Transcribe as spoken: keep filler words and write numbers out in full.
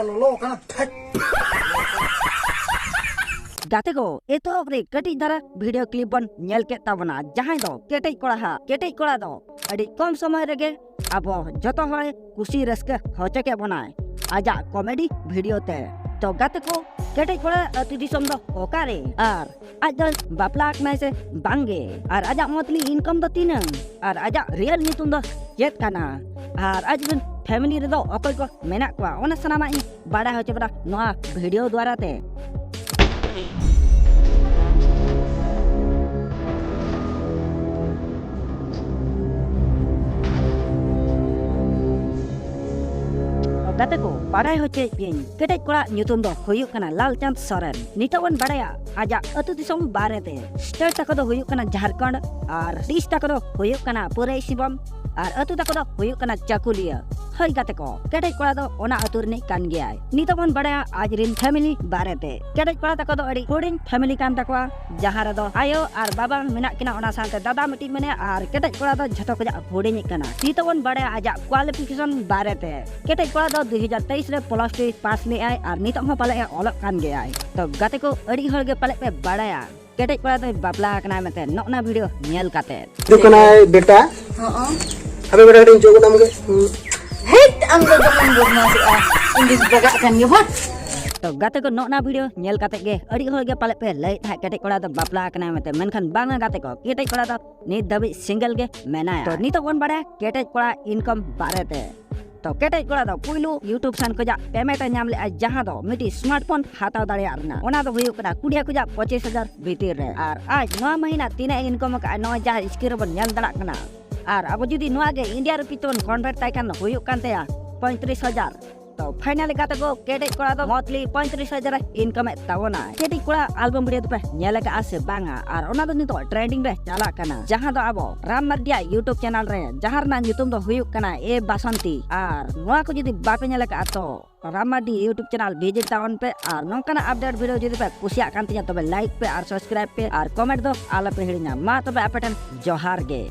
ᱞᱚᱞᱚ ᱠᱟᱱᱟ ᱯᱷᱮᱴ᱾ ᱜᱟᱛᱮ ᱠᱚ, ᱮᱛᱚᱦᱚᱵ ᱨᱮ ᱠᱟᱹᱴᱤᱡ ᱫᱷᱟᱨᱟ ᱵᱷᱤᱰᱤᱭᱳ ᱠᱞᱤᱯ ᱵᱚᱱ ᱧᱮᱞ ᱠᱮᱫ ᱛᱟᱵᱚᱱᱟ, ᱡᱟᱦᱟᱸᱭ ᱫᱚ ᱠᱮᱴᱮᱡ ᱠᱚᱲᱟ ᱦᱟᱜ᱾ ᱠᱮᱴᱮᱡ ᱠᱚᱲᱟ ᱫᱚ ᱟᱹᱰᱤ ᱠᱚᱢ ᱥᱚᱢᱚᱭ ᱨᱮᱜᱮ ᱟᱵᱚ ᱡᱚᱛᱚ ᱦᱚᱲ ᱠᱩᱥᱤ ᱨᱟᱹᱥᱠᱟᱹ ᱦᱚᱪᱚ ᱠᱮᱫ ᱵᱚᱱᱟᱭ ᱟᱡᱟᱜ ᱠᱚᱢᱮᱰᱤ ᱵᱷᱤᱰᱤᱭᱳ ᱛᱮ᱾ ᱛᱚ ᱜᱟᱛᱮ ᱠᱚ, ᱠᱮᱴᱮᱡ ᱠᱚᱲᱟ ᱟᱹᱛᱩ ᱫᱤᱥᱚᱢ ᱫᱚ ᱚᱠᱟᱨᱮ? ᱟᱨ ᱟᱡ ᱫᱚ ᱵᱟᱯᱞᱟ ᱟᱠᱟᱱᱟᱭ ᱥᱮ ᱵᱟᱝᱜᱮ? ᱟᱨ ᱟᱡᱟᱜ ᱢᱚᱛᱞᱤ ᱤᱱᱠᱟᱢ ᱫᱚ ᱛᱤᱱᱟᱹᱝ? ᱟᱨ ᱟᱡᱟᱜ ᱨᱤᱭᱮᱞ ᱧᱩᱛᱩᱢ ᱫᱚ ᱪᱮᱫ ᱠᱟᱱᱟ? ᱟᱨ ᱟᱡ ᱨᱮᱱ ᱯᱷᱮᱢᱤᱞᱤ ᱨᱮᱫᱚ ᱚᱠᱚᱭ ᱠᱚ ᱢᱮᱱᱟᱜ ᱠᱚᱣᱟ? ᱚᱱᱟ ᱥᱟᱱᱟᱢᱟᱜ ᱤᱧ ᱵᱟᱲᱟᱭ ᱦᱚᱪᱚ ᱵᱚᱱᱟ ᱱᱚᱣᱟ ᱵᱷᱤᱰᱤᱭᱳ ᱫᱣᱟᱨᱟ ᱛᱮ᱾ ᱜᱟᱛᱮ ᱠᱚ, ᱵᱟᱲᱟᱭ ᱦᱚᱪᱚᱭᱮᱫ ᱯᱮᱭᱟᱹᱧ, ᱠᱮᱴᱮᱡ ᱠᱚᱲᱟ ᱧᱩᱛᱩᱢ ᱫᱚ ᱦᱩᱭᱩᱜ ᱠᱟᱱᱟ ᱞᱟᱞᱪᱟᱸᱫᱽ ᱥᱚᱨᱮᱱ᱾ ᱱᱤᱛᱚᱜ ᱵᱚᱱ ᱵᱟᱲᱟᱭᱟ ᱟᱡᱟᱜ ᱟᱹᱛᱩ ᱫᱤᱥᱚᱢ ᱵᱟᱨᱮᱛᱮ᱾ ᱥᱴᱮᱴ ᱛᱟᱠᱚ ᱫᱚ ᱦᱩᱭᱩᱜ ᱠᱟᱱᱟ ᱡᱷᱟᱲᱠᱷᱚᱸᱰ ᱟᱨ ᱰᱤᱥ ᱛᱟᱠᱚ ᱫᱚ ᱦᱩᱭᱩᱜ ᱠᱟᱱᱟ ᱯᱩᱨᱟᱹᱭ ᱥᱤᱵᱚᱢ ᱟᱨ ᱟᱹᱛᱩ ᱛᱟᱠᱚ ᱫᱚ ᱦᱩᱭᱩᱜ ᱠᱟᱱᱟ ᱪᱟᱹᱠᱩᱞᱤᱭᱟᱹ᱾ ᱦᱳᱭ ᱜᱟᱛᱮ ᱠᱚ, ᱠᱮᱴᱮᱡ ᱠᱚᱲᱟ ᱫᱚ ᱚᱱᱟ ᱟᱹᱛᱩ ᱨᱤᱱᱤᱡ ᱠᱟᱱ ᱜᱮᱭᱟᱭ᱾ ᱱᱤᱛᱚᱜ ᱵᱚᱱ ᱵᱟᱲᱟᱭᱟ ᱟᱡ ᱨᱤᱱ ᱯᱷᱮᱢᱤᱞᱤ ᱵᱟᱨᱮᱛᱮ᱾ ᱠᱮᱴᱮᱡ ᱠᱚᱲᱟ ᱛᱟᱠᱚ ᱫᱚ ᱟᱹᱰᱤ ᱦᱩᱰᱤᱧ ᱯᱷᱮᱢᱤᱞᱤ ᱠᱟᱱ ᱛᱟᱠᱚᱣᱟ, ᱡᱟᱦᱟᱸ ᱨᱮᱫᱚ ᱟᱭᱳ ᱟᱨ ᱵᱟᱵᱟ ᱢᱮᱱᱟᱜ ᱠᱤᱱᱟ, ᱚᱱᱟ ᱥᱟᱶᱛᱮ ᱫᱟᱫᱟ ᱢᱤᱫᱴᱤᱡ ᱢᱮᱱᱟᱭᱟ ᱟᱨ ᱠᱮᱴᱮᱡ ᱠᱚᱲᱟ ᱫᱚ ᱡᱷᱚᱛᱚ ᱠᱷᱚᱱᱟᱜ ᱦᱩᱰᱤᱧᱤᱡ ᱠᱟᱱᱟ᱾ ᱱᱤᱛᱚᱜ ᱵᱚᱱ ᱵᱟᱲᱟᱭᱟ ᱟᱡᱟᱜ ᱠᱣᱟᱞᱤᱯᱷᱤᱠᱮᱥᱚᱱ ᱵᱟᱨᱮᱛᱮ᱾ ᱠᱮᱴᱮᱡ ᱠᱚᱲᱟ ᱫᱚ ᱫᱩ ᱦᱟᱡᱟᱨ ᱛᱮᱭᱤᱥ ᱨᱮ ᱯᱞᱟᱥ ᱴᱩ ᱯᱟᱥ ᱞᱮᱫᱟᱭ ᱟᱨ ᱱᱤᱛᱚᱜ ᱦᱚᱸ ᱯᱟᱞᱮ ᱮ ᱚᱞᱚᱜ ᱠᱟᱱ ᱜᱮᱭᱟᱭ᱾ ᱛᱚ ᱜᱟᱛᱮ ᱠᱚ, ᱟᱹᱰᱤ ᱦᱚᱲ ᱜᱮ ᱯᱟᱞᱮ ᱯᱮ ᱵᱟᱲᱟᱭᱟ ᱠᱮᱴᱮᱡ ᱠᱚᱲᱟ ᱫᱚᱭ ᱵᱟᱯᱞᱟ ᱟᱠᱟᱱᱟᱭ ᱢᱮᱱᱛᱮ ᱱᱚᱜᱼᱱᱟ ᱵᱷᱤᱰᱤᱭᱳ ᱧᱮᱞ ᱠᱟᱛᱮ᱾ ᱦᱤᱡᱩᱜ ᱠᱟᱱᱟᱭ ᱵᱮᱴᱟ᱾ ᱦᱚᱸ᱾ ᱟᱵᱮ ᱵᱮᱴᱟ ᱠᱟᱹᱴᱤᱡ ᱤᱧ ᱪᱚᱜ ᱜᱚᱫ ᱟᱢ ᱜᱮ᱾ ᱦᱮᱴ, ᱟᱢ ᱫᱚ ᱫᱚᱢᱮᱢ ᱵᱚᱫᱢᱟᱥᱚᱜᱼᱟ᱾ ᱤᱧ ᱫᱚᱧ ᱵᱟᱜᱟᱜ ᱠᱟᱱ ᱜᱮ, ᱵᱷᱟᱜ᱾ ᱛᱚ ᱜᱟᱛᱮ ᱠᱚ, ᱱᱚᱜᱼᱱᱟ ᱵᱷᱤᱰᱤᱭᱳ ᱧᱮᱞ ᱠᱟᱛᱮ ᱜᱮ ᱟᱹᱰᱤ ᱦᱚᱲ ᱜᱮ ᱯᱟᱞᱮ ᱯᱮ ᱞᱟᱹᱭᱮᱫ ᱛᱟᱦᱮᱸᱫ ᱠᱮᱴᱮᱡ ᱠᱚᱲᱟ ᱫᱚ ᱵᱟᱯᱞᱟ ᱟᱠᱟᱱᱟᱭ ᱢᱮᱱᱛᱮ, ᱢᱮᱱᱠᱷᱟᱱ ᱵᱟᱝᱟ ᱜᱟᱛᱮ ᱠᱚ, ᱠᱮᱴᱮᱡ ᱠᱚᱲᱟ ᱫᱚ ᱱᱤᱛ ᱫᱷᱟᱹᱵᱤᱡ ᱥᱤᱝᱜᱮᱞ ᱜᱮ ᱢᱮᱱᱟᱭᱟ᱾ ᱛᱚ ᱱᱤᱛᱚᱜ ᱵᱚᱱ ᱵᱟᱲᱟᱭᱟ ᱠᱮᱴᱮᱡ ᱠᱚᱲᱟ ᱤᱱᱠᱟᱢ ᱵᱟᱨᱮᱛᱮ᱾ ᱛᱚ ᱠᱮᱴᱮᱡ ᱠᱚᱲᱟ ᱫᱚ ᱯᱩᱭᱞᱩ YouTube ᱥᱮᱱ ᱠᱷᱚᱱᱟᱜ ᱯᱮᱢᱮᱱᱴ ᱮ ᱧᱟᱢ ᱞᱮᱜᱼᱟ, ᱡᱟᱦᱟᱸ ᱫᱚ ᱢᱤᱫᱴᱤᱡ ᱥᱢᱟᱨᱴᱯᱷᱳᱱ ᱦᱟᱛᱟᱣ ᱫᱟᱲᱮᱭᱟᱜ ᱨᱮᱱᱟᱜ᱾ ᱚᱱᱟ ᱫᱚ ᱦᱩᱭᱩᱜ ᱠᱟᱱᱟ ᱠᱩᱲᱤ ᱦᱟᱡᱟᱨ ᱠᱷᱚᱱᱟᱜ ᱯᱚᱸᱪᱤᱥ ᱦᱟᱡᱟᱨ ᱵᱷᱤᱛᱤᱨ ᱨᱮ᱾ ᱟᱨ ᱟᱡ ᱱᱚᱣᱟ ᱢᱟᱹᱦᱤᱱᱟ ᱛᱤᱱᱟᱹᱜ ᱮ ᱤᱱᱠᱟᱢ ᱟᱠᱟᱫᱼᱟ, ᱱᱚᱜᱼᱚᱭ ᱡᱟᱦᱟᱸ ᱥᱠᱨᱤᱱ ᱨᱮᱵᱚᱱ ᱧᱮᱞ ᱫᱟᱲᱮᱭᱟᱜ ᱠᱟᱱᱟ᱾ ᱟᱨ ᱟᱵᱚ ᱡᱩᱫᱤ ᱱᱚᱣᱟ ᱜᱮ ᱤᱱᱰᱤᱭᱟ ᱨᱩᱯᱤ ᱛᱮᱵᱚᱱ ᱠᱚᱱᱵᱷᱟᱨᱴ ᱛᱟᱭ ᱠᱷᱟᱱ ᱫᱚ ᱦᱩᱭᱩᱜ ᱠᱟᱱ ᱛᱟᱭᱟ ᱯᱚᱸᱭᱛᱨᱤᱥ ᱦᱟᱡᱟᱨ᱾ ᱛᱚ ᱯᱷᱟᱭᱱᱟᱞᱤ ᱜᱟᱛᱮ ᱠᱚ, ᱠᱮᱴᱮᱡ ᱠᱚᱲᱟ ᱫᱚ ᱢᱚᱛᱞᱤ ᱯᱚᱸᱭᱛᱨᱤᱥ ᱦᱟᱡᱟᱨ ᱮ ᱤᱱᱠᱟᱢ ᱮᱫ ᱛᱟᱵᱚᱱᱟ᱾ ᱠᱮᱴᱮᱡ ᱠᱚᱲᱟ ᱟᱞᱵᱟᱢ ᱵᱷᱤᱰᱤᱭᱳ ᱫᱚᱯᱮ ᱧᱮᱞ ᱟᱠᱟᱫᱼᱟ ᱥᱮ ᱵᱟᱝᱟ? ᱟᱨ ᱚᱱᱟ ᱫᱚ ᱱᱤᱛᱚᱜ ᱴᱨᱮᱱᱰᱤᱝ ᱨᱮ ᱪᱟᱞᱟᱜ ᱠᱟᱱᱟ, ᱡᱟᱦᱟᱸ ᱫᱚ ᱟᱵᱚ ᱨᱟᱢ ᱢᱟᱨᱰᱤᱭᱟᱜ YouTube ᱪᱮᱱᱮᱞ ᱨᱮ, ᱡᱟᱦᱟᱸ ᱨᱮᱱᱟᱜ ᱧᱩᱛᱩᱢ ᱫᱚ ᱦᱩᱭᱩᱜ ᱠᱟᱱᱟ ᱮ ᱵᱟᱥᱚᱱᱛᱤ᱾ ᱟᱨ ᱱᱚᱣᱟ ᱠᱚ ᱡᱩᱫᱤ ᱵᱟᱯᱮ ᱧᱮᱞ ᱟᱠᱟᱫᱼᱟ ᱛᱚ ᱨᱟᱢ ᱢᱟᱨᱰᱤ YouTube ᱪᱮᱱᱮᱞ ᱵᱷᱤᱡᱤᱴ ᱛᱟᱵᱚᱱ ᱯᱮ᱾ ᱟᱨ ᱱᱚᱝᱠᱟᱱᱟᱜ ᱟᱯᱰᱮᱴ ᱵᱷᱤᱰᱤᱭᱳ ᱡᱩᱫᱤ ᱯᱮ ᱠᱩᱥᱤᱭᱟᱜ ᱠᱟᱱ ᱛᱤᱧᱟ, ᱛᱚᱵᱮ ᱞᱟᱭᱤᱠ ᱯᱮ ᱟᱨ ᱥᱟᱵᱥᱠᱨᱟᱭᱤᱵ ᱯᱮ ᱟᱨ ᱠᱚᱢᱮᱱᱴ ᱫᱚ ᱟᱞᱚᱯᱮ ᱦᱤᱲᱤᱧᱟ᱾ ᱢᱟ ᱛᱚᱵᱮ ᱟᱯᱮ ᱴᱷᱮᱱ ᱡᱚᱦᱟᱨ ᱜᱮ᱾